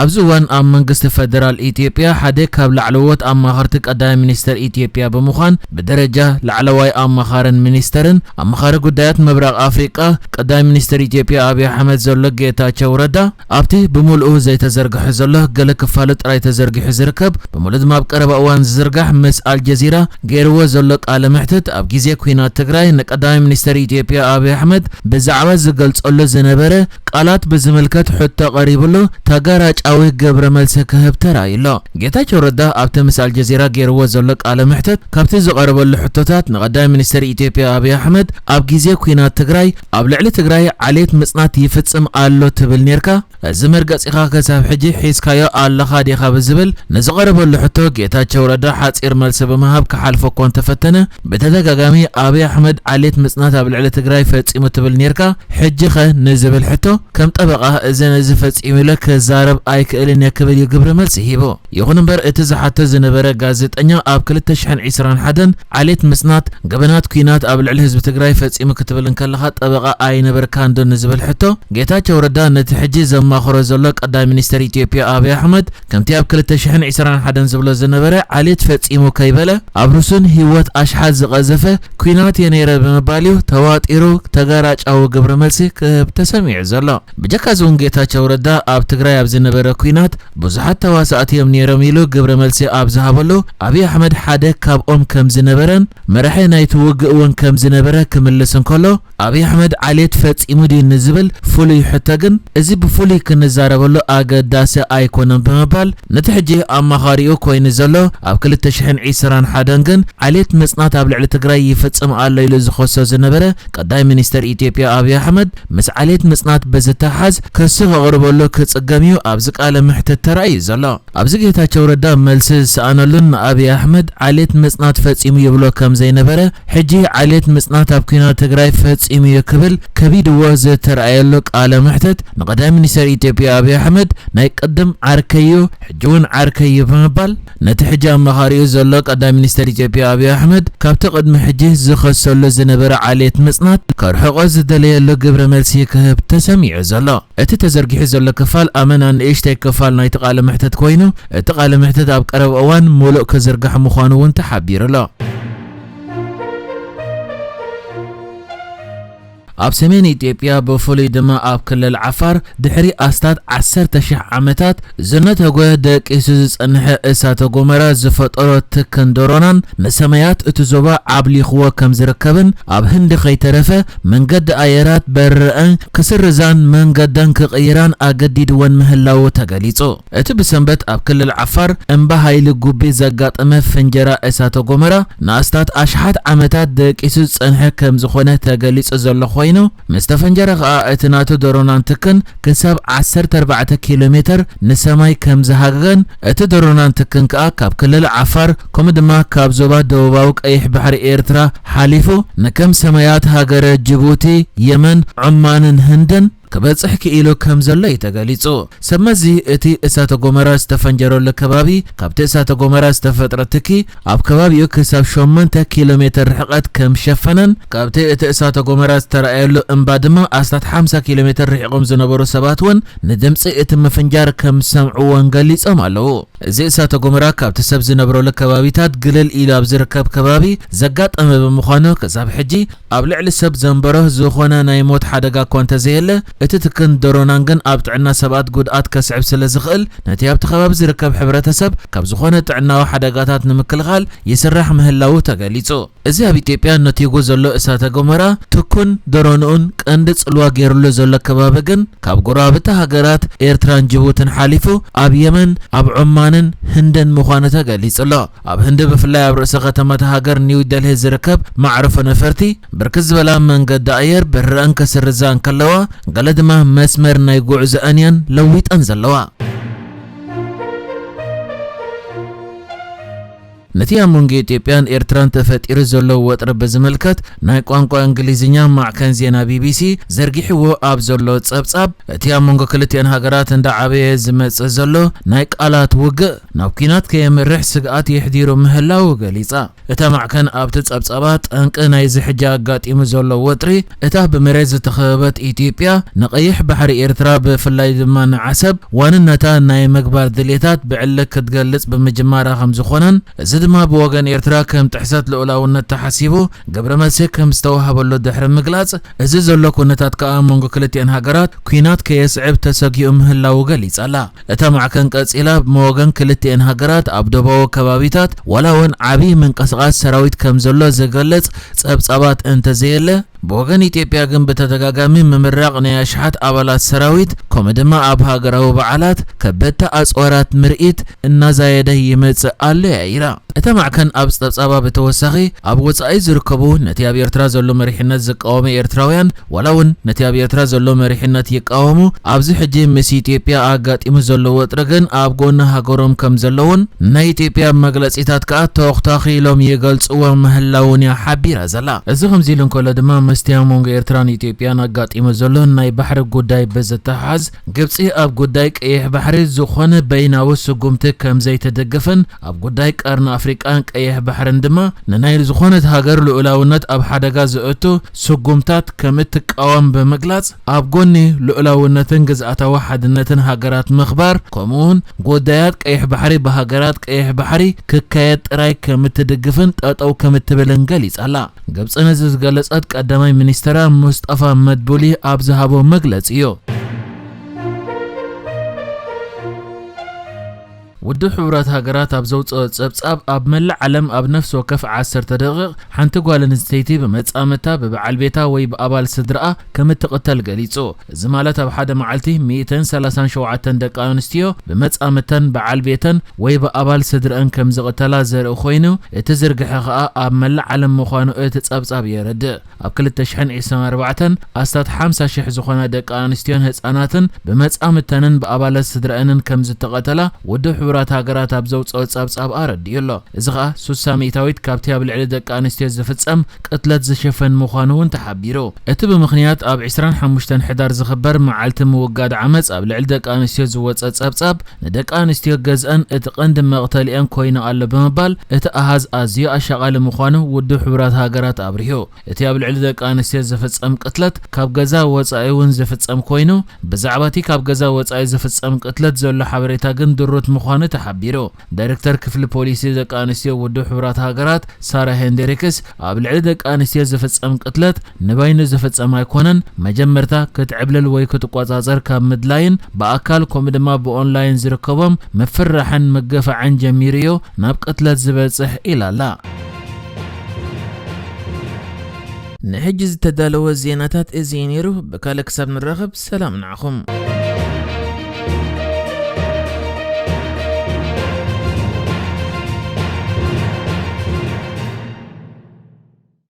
ኣብዚ እዋን ኣብ መንግስቲ ፈደራል ኢትዮጵያ ሓደ ካብ ላዕለዎት ኣማኸርቲ ቀዳማይ ሚኒስተር ኢትዮጵያ ብምዃን ብደረጃ ላዕለዋይ ኣማኻርን ሚኒስተርን ኣማኻሪ ጉዳያት ምብራቕ ኣፍሪቃ ቀዳማይ ሚኒስተር ኢትዮጵያ ኣብይ ኣሕመድ ዘሎ ጌታቸው ረዳ ኣብቲ ብምልኡ ዘይተዘርግሐ ዘሎ ገለ ክፋሉ ጥራይ ተዘርጊሑ ዝርከብ ብምልኡ ድማ ኣብ ቀረባ እዋን ዝዝርጋሕ ምስ ኣልጀዚራ ገይርዎ ዘሎ ቃለ መሕትት ኣብ ግዜ ኲናት ትግራይ ንቀዳማይ ሚኒስተር ኢትዮጵያ ኣብይ ኣሕመድ ብዛዕባ ዝገልጸሉ ዝነበረ ቃላት ብዝምልከት ሕቶ ቀሪብሉ ተጋራጫዊ ግብረ መልሲ ክህብ ተራእዩ ኣሎ። ጌታቸው ረዳ ኣብቲ ምስ ኣልጀዚራ ገይርዎ ዘሎ ቃለ መሕተት ካብቲ ዝቐረበሉ ሕቶታት ንቐዳማይ ሚኒስተር ኢትዮጵያ ኣብይ ኣሕመድ ኣብ ግዜ ኲናት ትግራይ ኣብ ልዕሊ ትግራይ ዓሌት ምጽናት ይፍጽም ኣሎ ትብል ኔርካ፣ እዚ መርገጺኻ ክሳብ ሕጂ ሒዝካዮ ኣለኻ ዲኻ ብዝብል ንዝቐረበሉ ሕቶ ጌታቸው ረዳ ሓጺር መልሲ ብምሃብ ክሓልፎ እኳ እንተፈተነ ብተደጋጋሚ ኣብይ ኣሕመድ ዓሌት ምጽናት ኣብ ልዕሊ ትግራይ ፈጺሙ ትብል ኔርካ፣ ሕጂ ኸ ንዝብል ሕቶ ከም ጠበቓ እዚ ነዚ ፈጺሙ ኢለ ክዛረብ ኣይክእልን እየ ክብል እዩ ግብረ መልሲ ሂቡ። ይኹን እምበር እቲ ዝሓቶ ዝነበረ ጋዜጠኛ ኣብ ክልተ ሽሕን ዕስራን ሓደን ዓሌት ምጽናት ገበናት ኲናት ኣብ ልዕሊ ህዝቢ ትግራይ ፈጺሙ ክትብል እንከለኻ ጠበቓ ኣይነበርካን ዶ ንዝብል ሕቶ ጌታቸው ረዳ ነቲ ሕጂ ዘማኽሮ ዘሎ ቀዳማይ ሚኒስተር ኢትዮጵያ ኣብይ ኣሕመድ ከምቲ ኣብ ክልተ ሽሕን ዕስራን ሓደን ዝብሎ ዝነበረ ዓሌት ፈጺሙ ከይበለ ኣብ ርሱን ህይወት ኣሽሓት ዝቐዘፈ ኲናት እየ ነይረ ብምባል እዩ ተዋጢሩ ተጋራጫዊ ግብረ መልሲ ክህብ ተሰሚዑ ዘሎ። ብጀካ እዚ እውን ጌታቸው ረዳ ኣብ ትግራይ ኣብ ዝነበረ ኲናት ብዙሓት ተዋሳእቲ እዮም ነይሮም ኢሉ ግብረ መልሲ ኣብ ዝሃበሉ ኣብይ ኣሕመድ ሓደ ካብኦም ከም ዝነበረን መራሒ ናይቲ ውግእ እውን ከም ዝነበረ ክምልስ እንከሎ ኣብይ ኣሕመድ ዓሌት ፈጺሙ ድዩ ንዝብል ፍሉይ ሕቶ ግን እዚ ብፍሉይ ክንዛረበሉ ኣገዳሲ ኣይኮነን ብምባል ነቲ ሕጂ ኣማኻሪኡ ኮይኑ ዘሎ ኣብ ክልተ ሽሕን ዕስራን ሓደን ግን ዓሌት ምጽናት ኣብ ልዕሊ ትግራይ ይፍጽም ኣሎ ኢሉ ዝኸሶ ዝነበረ ቀዳይ ሚኒስተር ኢትዮጵያ ኣብይ ኣሕመድ ምስ ዓሌት ምጽናት ብዝተሓዝ ክሲ ከቕርበሉ ክጽገም እዩ ኣብዚ ቃለ መሕትት ተራእዩ ዘሎ። ኣብዚ ጌታቸው ረዳ መልሲ ዝሰኣነሉን ንኣብይ ኣሕመድ ዓሌት ምጽናት ፈጺሙ ይብሎ ከም ዘይነበረ ሕጂ ዓሌት ምጽናት ኣብ ኲናት ትግራይ ፈጺሙ እዩ ክብል ከቢድዎ ዝተረኣየሉ ቃለ መሕትት ንቐዳይ ሚኒስተር ኢትዮጵያ ኣብይ ኣሕመድ ናይ ቅድም ዓርከይ እዩ ሕጂ እውን ዓርከይ እዩ ብምባል ነቲ ሕጂ ኣማኻሪኡ ዘሎ ቀዳይ ሚኒስተር ኢትዮጵያ ኣብይ ኣሕመድ ካብቲ ቅድሚ ሕጂ ዝኸሰሉ ዝነበረ ዓሌት ምጽናት ከርሕቆ ዝደለየሉ ግብረ መልሲ ክህብ ተሰሚዑ ዘሎ። እቲ ተዘርጊሑ ዘሎ ክፋል ኣመና ንእሽተይ ክፋል ናይቲ ቃለ መሕተት ኮይኑ እቲ ቃለ መሕተት ኣብ ቀረባ እዋን ሙሉእ ክዝርጋሕ ምዃኑ እውን ተሓቢሩ ኣሎ። ኣብ ሰሜን ኢትዮጵያ ብፍሉይ ድማ ኣብ ክልል ዓፋር ድሕሪ ኣስታት ዓሰርተ ሺሕ ዓመታት ዝነተጎ ደቂሱ ዝጸንሐ እሳተ ጎመራ ዝፈጠሮ ትክን ደሮናን ንሰማያት እቲ ዞባ ዓብሊኽዎ ከም ዝርከብን ኣብ ህንዲ ከይተረፈ መንገዲ ኣየራት በርረአን ክስርዛን መንገደን ክቕይራን ኣገዲድወን ምህላዉ ተገሊጹ። እቲ ብሰንበት ኣብ ክልል ዓፋር እምባ ሃይሊ ጉቢ ዘጋጠመ ፍንጀራ እሳተ ጎመራ ንኣስታት ኣሽሓት ዓመታት ደቂሱ ዝጸንሐ ከም ዝኾነ ተገሊጹ ዘሎ ኮይኑ፣ ምስ ተፈንጀረ ከኣ እቲ ናቱ ደሮናን ትክን ክሳብ ዓሰርተ ኣርባዕተ ኪሎ ሜተር ንሰማይ ከም ዝሃገገን እቲ ደሮናን ትክን ከኣ ካብ ክልል ዓፋር ከምኡ ድማ ካብ ዞባ ደቡባዊ ቀይሕ ባሕሪ ኤርትራ ሓሊፉ ንከም ሰማያት ሃገረ ጅቡቲ፣ የመን፣ ዑማንን ህንድን ክበጽሕ ክኢሉ ከም ዘሎ እዩ ተገሊጹ። ሰብ መዚ እቲ እሳተ ጎመራ ዝተፈንጀረሉ ከባቢ ካብቲ እሳተ ጎመራ ዝተፈጥረ ትኪ ኣብ ከባቢኡ ክሳብ ሸሞንተ ኪሎ ሜተር ርሕቀት ከም ዝሸፈነን ካብቲ እቲ እሳተ ጎመራ ዝተረኣየሉ እምባ ድማ ኣስታት ሓምሳ ኪሎ ሜተር ርሒቖም ዝነበሩ ሰባት እውን ንድምጺ እቲ ምፍንጃር ከም ዝሰምዕዎን ገሊጾም ኣለዉ። እዚ እሳተ ጎመራ ካብቲ ሰብ ዝነብረሉ ከባቢታት ግልል ኢሉ ኣብ ዝርከብ ከባቢ ዘጋጠመ ብምዃኑ ክሳብ ሕጂ ኣብ ልዕሊ ሰብ ዘንበሮ ዝኾነ ናይ ሞት ሓደጋ እኳ እንተዘየለ እቲ ትክን ደሮናን ግን ኣብ ጥዕና ሰባት ጉድኣት ከስዕብ ስለ ዝኽእል ነቲ ኣብቲ ከባቢ ዝርከብ ሕብረተሰብ ካብ ዝኾነ ጥዕናዊ ሓደጋታት ንምክልኻል ይስራሕ ምህላዉ ተገሊጹ። እዚ ኣብ ኢትዮጵያ ነቲጉ ዘሎ እሳተ ጎመራ ትኩን ደሮንኡን ቀንዲ ጽልዋ ገይሩሉ ዘሎ ከባቢ ግን ካብ ጎረባብቲ ሃገራት ኤርትራን ጅቡትን ሓሊፉ ኣብ የመን፣ ኣብ ዑማንን ህንድን ምዃኑ ተገሊጹ ኣሎ። ኣብ ህንዲ ብፍላይ ኣብ ርእሰ ከተማ እታ ሃገር ኒው ደልሂ ዝርከብ መዕርፎ ነፈርቲ ብርክት ዝበላ መንገዲ ኣየር በረረን ክስርዛ እንከለዋ ገለ ድማ መስመር ናይ ጉዕዞኣን እየን ለዊጠን ዘለዋ። ነቲ ኣብ መንጎ ኢትዮጵያን ኤርትራን ተፈጢሩ ዘሎ ወጥሪ ብዝምልከት ናይ ቋንቋ እንግሊዝኛ ማዕከን ዜና ቢቢሲ ዘርጊሕዎ ኣብ ዘሎ ጸብጻብ፣ እቲ ኣብ መንጎ ክልቲኣን ሃገራት እንዳዓበየ ዝመጽእ ዘሎ ናይ ቃላት ውግእ ናብ ኲናት ከየምርሕ ስግኣት የሕዲሩ ምህላዉ ገሊጻ። እታ ማዕከን ኣብቲ ጸብጻባ፣ ጠንቂ ናይዚ ሕጂ ኣጋጢሙ ዘሎ ወጥሪ፣ እታ ብመሬት ዝተኸበበት ኢትዮጵያ፣ ንቐይሕ ባሕሪ ኤርትራ፣ ብፍላይ ድማ ንዓሰብ ዋንነታ ናይ ምግባር ድሌታት ብዕሊ ክትገልጽ ብምጅማራ ከም ዝኾነን፣ እዚ ድማ ብወገን ኤርትራ ከም ጥሕሰት ልኡላውነት ተሓሲቡ ግብረ መልሲ ከም ዝተዋህበሉ ድሕሪ ምግላጽ፣ እዚ ዘሎ ኩነታት ከኣ መንጎ ክልቲኣን ሃገራት ኲናት ከየስዕብ ተሰጊኡ ምህላዉ ገሊጻ ኣላ። እታ ማዕከን ቀጺላ፣ ብወገን ክልቲኤን ሃገራት ኣብ ደቡባዊ ከባቢታት ዋላ እውን ዓቢ ምንቅስቓስ ሰራዊት ከም ዘሎ ዝገልጽ ጸብጻባት እንተዘየለ፣ ብወገን ኢትዮጵያ ግን ብተደጋጋሚ ምምራቕ ናይ ኣሽሓት ኣባላት ሰራዊት፣ ከምኡ ድማ ኣብ ሃገራዊ በዓላት ከበድቲ ኣጽዋራት ምርኢት እናዛየደ ይመጽእ ኣሎ እያ ኢላ። እታ ማዕከን ኣብ ጸብጻባ ብተወሳኺ፣ ኣብ ወጻኢ ዝርከቡ ነቲ ኣብ ኤርትራ ዘሎ መሪሕነት ዝቃወሙ ኤርትራውያን፣ ዋላ እውን ነቲ ኣብ ኤርትራ ዘሎ መሪሕነት ይቃወሙ፣ ኣብዚ ሕጂ ምስ ኢትዮጵያ ኣጋጢሙ ዘሎ ወጥሪ ግን ኣብ ጎኒ ሃገሮም ከም ዘለውን፣ ናይ ኢትዮጵያ መግለጺታት ከኣ ተኹታኺሎም ይገልጽዎ ምህላውን እያ ሓቢራ ዘላ። እዚ ከምዚ ኢሉ እንከሎ ድማ፣ ምስቲ ኣብ መንጎ ኤርትራን ኢትዮጵያን ኣጋጢሙ ዘሎ ናይ ባሕሪ ጉዳይ ብዝተሓሓዝ፣ ግብጺ ኣብ ጉዳይ ቀይሕ ባሕሪ ዝኾነ በይናዊ ስጉምቲ ከም ዘይትድግፍን፣ ኣብ ጉዳይ ቀርኒ ኣፍሪቃን ቀይሕ ባሕርን ድማ ንናይ ዝኾነት ሃገር ልኡላውነት ኣብ ሓደጋ ዘእቱ ስጉምታት ከም እትቃወም ብምግላጽ፣ ኣብ ጎኒ ልኡላውነትን ግዝኣታዊ ሓድነትን ሃገራት ምኽባር፣ ከምኡውን ጉዳያት ቀይሕ ባሕሪ ብሃገራት ቀይሕ ባሕሪ ክካየድ ጥራይ ከም እትድግፍን ጠጠው ከም እትብልን ገሊጻ ኣላ። ግብጺ ነዚ ዝገለጸት ቀዳማይ ሚኒስተራ ሙስጠፋ መድቡሊ ኣብ ዝሃቦ መግለጺ እዩ። ውድብ ሕቡራት ሃገራት ኣብ ዘውጽኦ ጸብጻብ፣ ኣብ መላእ ዓለም ኣብ ነፍሲ ወከፍ ዓሰርተ ደቂቕ ሓንቲ ጓል ኣንስተይቲ ብመጻምድታ፣ ብበዓል ቤታ ወይ ብኣባል ስድራኣ ከም እትቕተል ገሊጹ። እዚ ማለት ኣብ ሓደ መዓልቲ ሚእትን ሰላሳን ሸውዓተን ደቂ ኣንስትዮ ብመጻምድተን፣ በዓል ቤተን ወይ ብኣባል ስድረአን ከም ዝቕተላ ዘርኢ ኮይኑ፣ እቲ ዝርግሐ ከኣ ኣብ መላእ ዓለም ምዃኑ እቲ ጸብጻብ የረድእ። ኣብ ክልተ ሽሕን ዕስራን ኣርባዕተን ኣስታት ሓምሳ ሽሕ ዝኾና ደቂ ኣንስትዮን ህጻናትን ብመጻምድተንን ብኣባላት ስድረአንን ከም ዝተቐተላ ውድብ ሕቡራት ሃገራት ኣብ ዘውጽኦ ጸብጻብ ኣረዲኡ ኣሎ። እዚ ኸኣ ሱሳ ሚእታዊት ካብቲ ኣብ ልዕሊ ደቂ ኣንስትዮ ዝፍጸም ቅትለት ዝሽፍን ምዃኑ እውን ተሓቢሩ። እቲ ብምኽንያት ኣብ ዕስራን ሓሙሽተን ሕዳር ዝኽበር መዓልቲ ምውጋድ ዓመጽ ኣብ ልዕሊ ደቂ ኣንስትዮ ዝወጸ ጸብጻብ፣ ንደቂ ኣንስትዮ ገዝአን እቲ ቀንዲ መቕተሊአን ኮይኑ ኣሎ ብምባል፣ እቲ ኣሃዝ ኣዝዩ ኣሻቓሊ ምዃኑ ውድብ ሕቡራት ሃገራት ኣብሪሁ። እቲ ኣብ ልዕሊ ደቂ ኣንስትዮ ዝፍጸም ቅትለት ካብ ገዛ ወጻኢ እውን ዝፍጸም ኮይኑ፣ ብዛዕባ እቲ ካብ ገዛ ወጻኢ ዝፍጸም ቅትለት ዘሎ ሓበሬታ ግን ድሩት ምዃኑ ተሓቢሩ። ዳይሬክተር ክፍሊ ፖሊሲ ደቂ ኣንስትዮ ውድብ ሕቡራት ሃገራት ሳራ ሄንደሪክስ፣ ኣብ ልዕሊ ደቂ ኣንስትዮ ዝፍጸም ቅትለት ንበይኑ ዝፍጸም ኣይኮነን፣ መጀመርታ ክትዕብልል ወይ ክትቆጻጸር ካብ ምድላይን ብኣካል ከምኡ ድማ ብኦንላይን ዝርከቦም ምፍርራሕን ምግፋዕን ጀሚሩ እዩ ናብ ቅትለት ዝበጽሕ ኢላ ኣላ። ንሕጂ ዝተዳለወ ዜናታት እዚ እዩ ነይሩ። ብካልእ ክሳብ ንራኸብ ሰላም ንዓኹም።